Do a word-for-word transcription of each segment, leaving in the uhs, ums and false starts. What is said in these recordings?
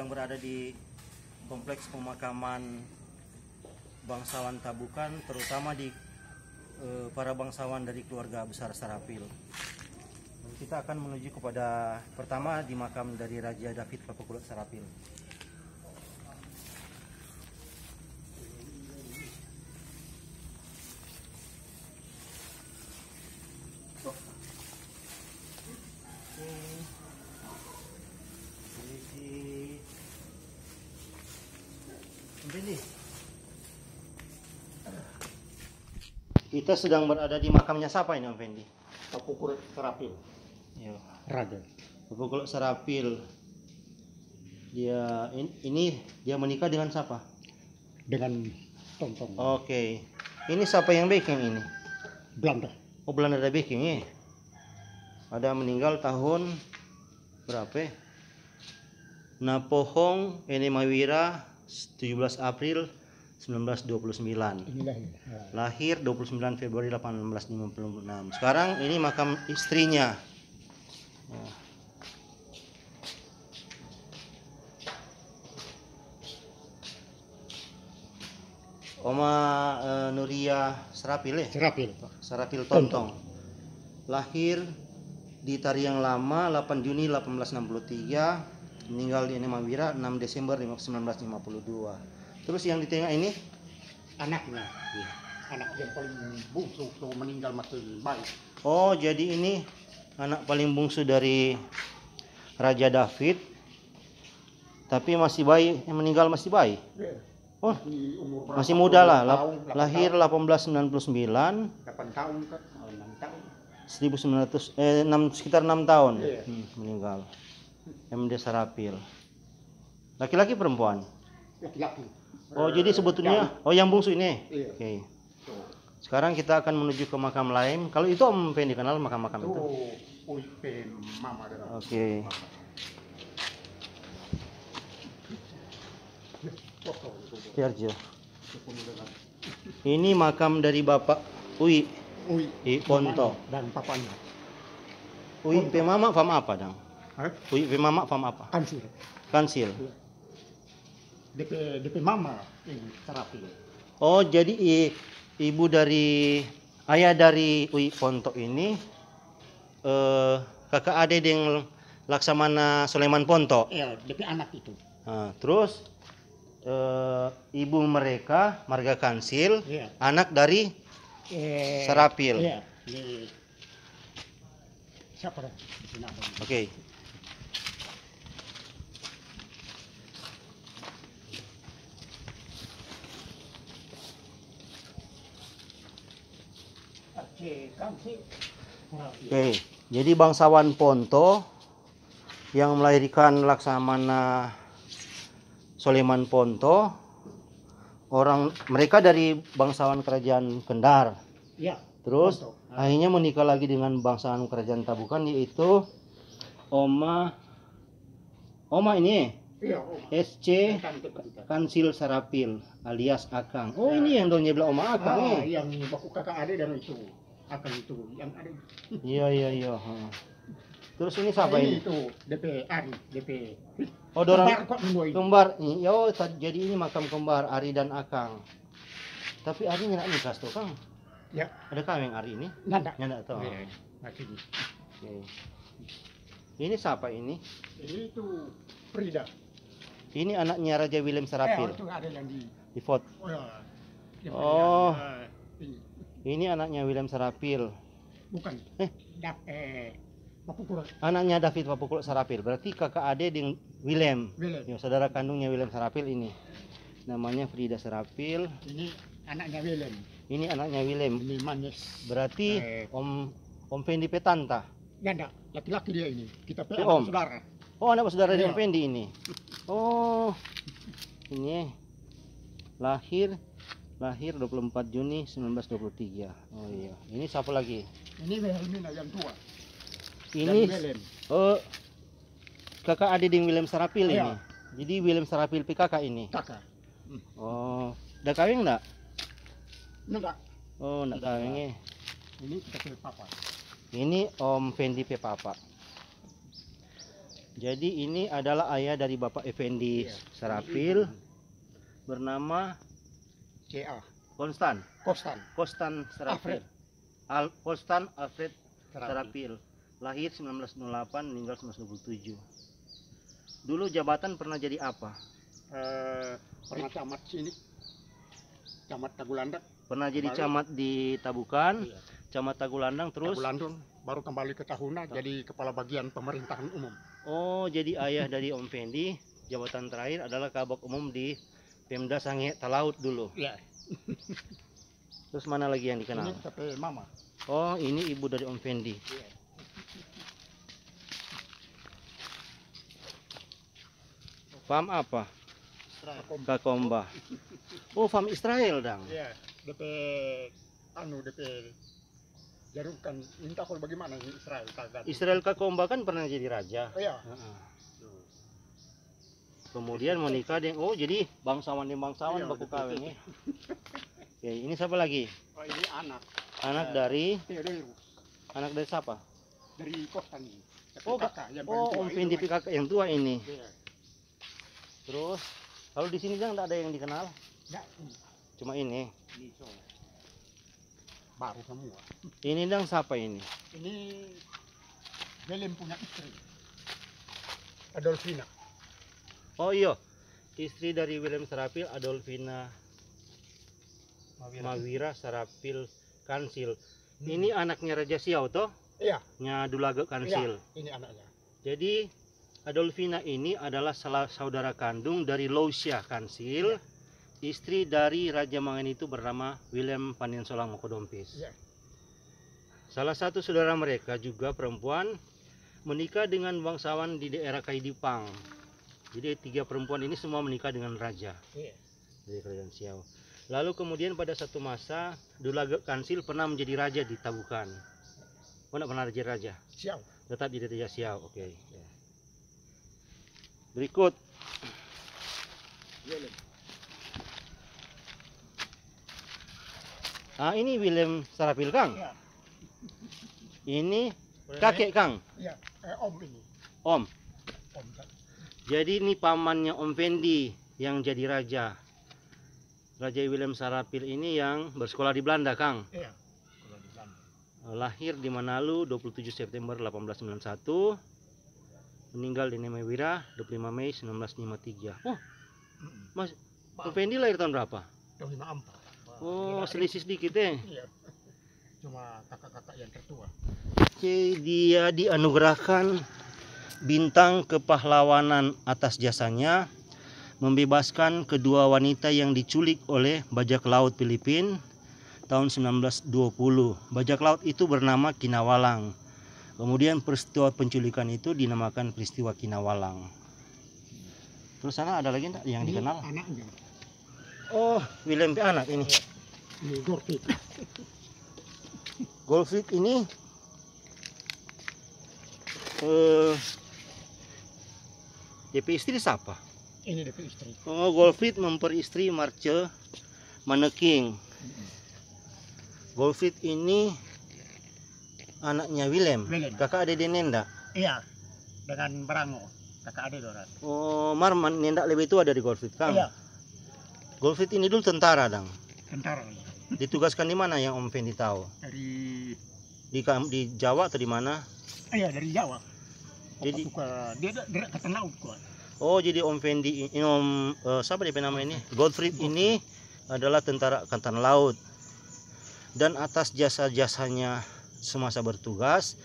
Berada di kompleks pemakaman bangsawan Tabukan, terutama di, eh, para bangsawan dari keluarga besar Sarapil. Kita akan menuju kepada pertama di makam dari Raja David Papakulot Sarapil. Kita sedang berada di makamnya siapa ini, Om Fendi? Papakulot Sarapil. Iya. Raja. Papakulot Sarapil. Dia in-, ini dia menikah dengan siapa? Dengan Tontong. Oke. Ini siapa yang bikin ini? Belanda. Oh, Belanda ada bikin, ya? Ada meninggal tahun berapa, ya? Napohong Ene Mawira, tujuh belas April sembilan belas dua puluh sembilan. Ini lahir. Ya. Lahir dua puluh sembilan Februari delapan belas lima puluh enam. Sekarang ini makam istrinya. Nah. Oma, eh, Nuria Sarapil, eh? Sarapil. Sarapil Tontong. Tontong. Lahir di Tariang Lama, delapan Juni delapan belas enam puluh tiga, meninggal di Ene Mawira, enam Desember lima-, sembilan belas lima puluh dua. Terus yang di tengah ini? Anaknya. Iya. Anak yang paling bungsu, so meninggal masih bayi. Oh, jadi ini anak paling bungsu dari Raja David, tapi masih bayi, yang meninggal masih bayi. Iya. Oh, masih umur berapa? Masih muda lah, lap-, delapan tahun, lahir delapan belas sembilan puluh sembilan. Delapan tahun kah? Oh, enam tahun. Seribu sembilan ratus, eh, enam, sekitar enam tahun. Iya. Hmm, meninggal. M D Sarapil. Laki-laki perempuan? Laki-laki. Oh, jadi sebetulnya, oh, yang bungsu ini? Iya. Oke. Tuh. Sekarang kita akan menuju ke makam lain. Kalau itu Om Fendi kenal makam-makam itu? Tuh, Uy, pe mama ada. Oke. Biar Jo. Ini makam dari Bapak Uy. Uy. Di Ponto. Mamanya dan papanya. Uy pe mama fam apa, dang? Hah? Uy pe mama fam apa? Kansil. Kansil. Iya. Depe, depe mama ini Sarapil. Oh, jadi i-, ibu dari, ayah dari Uy Ponto ini, eh, kaka ade deng Laksamana Soleman Ponto. Iya, depe anak itu. Nah, terus, eh, ibu mereka, marga Kansil, iya, anak dari, eh, Sarapil. Iya, di Siapa dah? Di sini ada. Oke. Oke, kan sih. Nah, iya. Oke, jadi bangsawan Ponto yang melahirkan Laksamana Soleman Ponto, orang mereka dari bangsawan kerajaan Kendar. Iya. Terus, Ponto. Ah, akhirnya menikah lagi dengan bangsawan kerajaan Tabukan, yaitu Oma, Oma ini, iya, Oma. S C Kansil Sarapil alias Akang. Oh, iya, ini yang dong bilang Oma Akang, ah, eh? Yang baku kaka ade dan itu. Akang itu, yang ade. Iya, iya, iya, ha. Terus ini siapa ini? Ini itu, depe Ari, depe. Oh, dorang kembar kok, dua ini. Kembar. Iya, oh, ta-, jadi ini makam kembar Ari dan Akang. Tapi Ari nyanda nikah to, Kang? Ya. Ada kaweng Ari ini? Nyanda. Nyanda to. Iya, masih di. Oke. Ini siapa ini? Ini itu Frida. Ini anaknya Raja Willem Sarapil. Eh, itu ada yang di, di foto. Oh, iya. Yang, oh, ini. Ini anaknya Willem Sarapil. Bukan. Eh. Dap-, eh, Papukulot. Anaknya David Papukulot Sarapil. Berarti kaka ade deng Willem. Willem. Yo, saudara kandungnya Willem Sarapil ini. Namanya Frida Sarapil. Ini anaknya Willem. Ini anaknya Willem. Ini manis. Berarti, eh, Om, Om Fendi pe tanta? Nyanda, laki-laki dia ini. Kita pe anak saudara. Oh, anak saudara deng Fendi ini. Oh, ini lahir, lahir dua puluh empat Juni sembilan belas dua puluh tiga. Oh iya, ini siapa lagi? Ini Wilhelmina yang tua. Ini, oh, kaka ade deng Willem Sarapil ini. Iya. Jadi Willem Sarapil pe kaka ini. Kaka. Hmm. Oh, da kaweng nda? Nda. Oh, nda kaweng, eh. Ini kita pe papa. Ini Om Fendi pe papa. Jadi ini adalah ayah dari Bapak Effendi Sarapil, bernama C A. Konstan. Kostan. Kostan Sarapil. Al Kostan Alfred Sarapil. Lahir sembilan belas nol delapan, meninggal sembilan belas dua puluh tujuh. Dulu jabatan pernah jadi apa? Eh, pernah camat sini. Camat Tagulandang. Pernah jadi camat di Tabukan, camat Tagulandang, terus Tagulandang, baru kembali ke Tahuna jadi kepala bagian pemerintahan umum. Oh, jadi ayah dari Om Fendi, jabatan terakhir adalah kabak umum di Pemda Sangihe Talaut dulu. Iya. Terus mana lagi yang dikenal? Ini tapi mama. Oh, ini ibu dari Om Fendi. Iya. Farm apa? Israel. Kakomba. Oh, farm Israel dang. Iya, depe anu, depe jarukan. Minta kalau bagaimana ini Israel kagan. Israel Kakomba kan pernah jadi raja. Iya. Heeh. Kemudian menikah dengan, oh, jadi bangsawan deng bangsawan baku kaweng ya. Oke, ini siapa lagi? Oh, ini anak. Anak dari? Theodorus. Anak dari siapa? Dari Kostan ini. Tapi oh, kakak yang paling tua, Om Fendi kakak yang tua ini. Iya. Terus, kalau di sini dang ndak ada yang dikenal? Ndak. Cuma ini. Ini so. Baru semua. Ini dang siapa ini? Ini Willem punya istri. Adolfina. Oh iyo, istri dari Willem Sarapil, Adolfina Mawira Sarapil Kansil. Ini anaknya Raja Siau toh? Iya. Nya Dulage Kansil. Iya, ini anaknya. Jadi Adolfina ini adalah salah saudara kandung dari Lousia Kansil, istri dari Raja Mangan itu bernama Willem Panensolang Mokodompis. Iya. Salah satu saudara mereka juga perempuan menikah dengan bangsawan di daerah Kaidipang. Jadi tiga perempuan ini semua menikah dengan raja. Iya. Dari kerajaan Siau. Lalu kemudian pada satu masa, Dulage Kansil pernah menjadi raja di Tabukan. Oh, nggak pernah jadi raja? Siau. Tetap jadi raja Siau, oke. Ya. Berikut. Ah, ini Willem Sarapil, Kang. Ya. Ini kakek, Kang. Ya, eh, om ini. Om. Om. Jadi ini pamannya Om Fendi yang jadi raja. Raja Willem Sarapil ini yang bersekolah di Belanda, Kang. Iya, sekolah di Belanda. Lahir di Manado dua puluh tujuh September delapan belas sembilan satu, meninggal di Nemewira dua puluh lima Mei sembilan belas lima tiga. Oh, Mas, Om Fendi lahir tahun berapa? Tahun lima empat. Oh, selisih sedikit, eh. Iya. Cuma kakak-kakak yang tertua. Oke, dia dianugerahkan bintang kepahlawanan atas jasanya membebaskan kedua wanita yang diculik oleh bajak laut Filipin tahun sembilan belas dua puluh. Bajak laut itu bernama Kinawalang. Kemudian peristiwa penculikan itu dinamakan peristiwa Kinawalang. Terus sana ada lagi nggak yang dikenal? Anaknya. Oh, Willem pe anak ini. Ini Goldfried. Goldfried ini, eh, depe istri siapa? Ini depe istri. Oh, Goldfried memperistri Marce Maneking. Goldfried ini anaknya Willem. Willem. Kakak ade deng nenda? Iya, dengan Brango, kakak ade dorang. Oh, mar nenda lebe tua dari Goldfried, Kang? Iya. Goldfried ini dulu tentara, dang? Tentara, iya. Ditugaskan di mana yang Om Fendi tahu? Dari di, di Jawa atau di mana? Iya, dari Jawa. Jadi dia dekat laut kok. Oh, jadi Om Fendi ini, Om, eh, siapa dia nama ini? Goldfried ini adalah tentara angkatan laut. Dan atas jasa-jasanya semasa bertugas,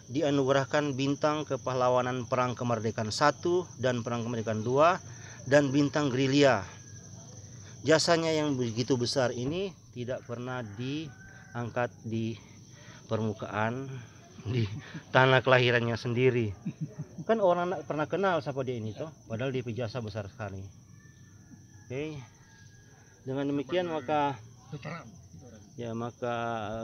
dianugerahkan Bintang Kepahlawanan Perang Kemerdekaan satu dan Perang Kemerdekaan dua, dan Bintang Gerilya. Jasanya yang begitu besar ini tidak pernah diangkat di permukaan, di tanah kelahirannya sendiri. Kan orang ndak pernah kenal siapa dia ini toh, padahal dia pe jasa besar sekali. Oke. Dengan demikian maka, ya, maka,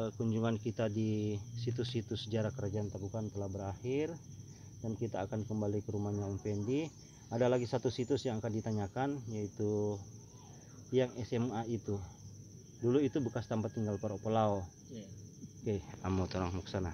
eh, kunjungan kita di situs-situs sejarah Kerajaan Tabukan telah berakhir, dan kita akan kembali ke rumahnya Om Fendi. Ada lagi satu situs yang akan ditanyakan, yaitu yang S M A itu. Dulu itu bekas tempat tinggal para Opolao. Iya. Oke, amo torang mo ke sana.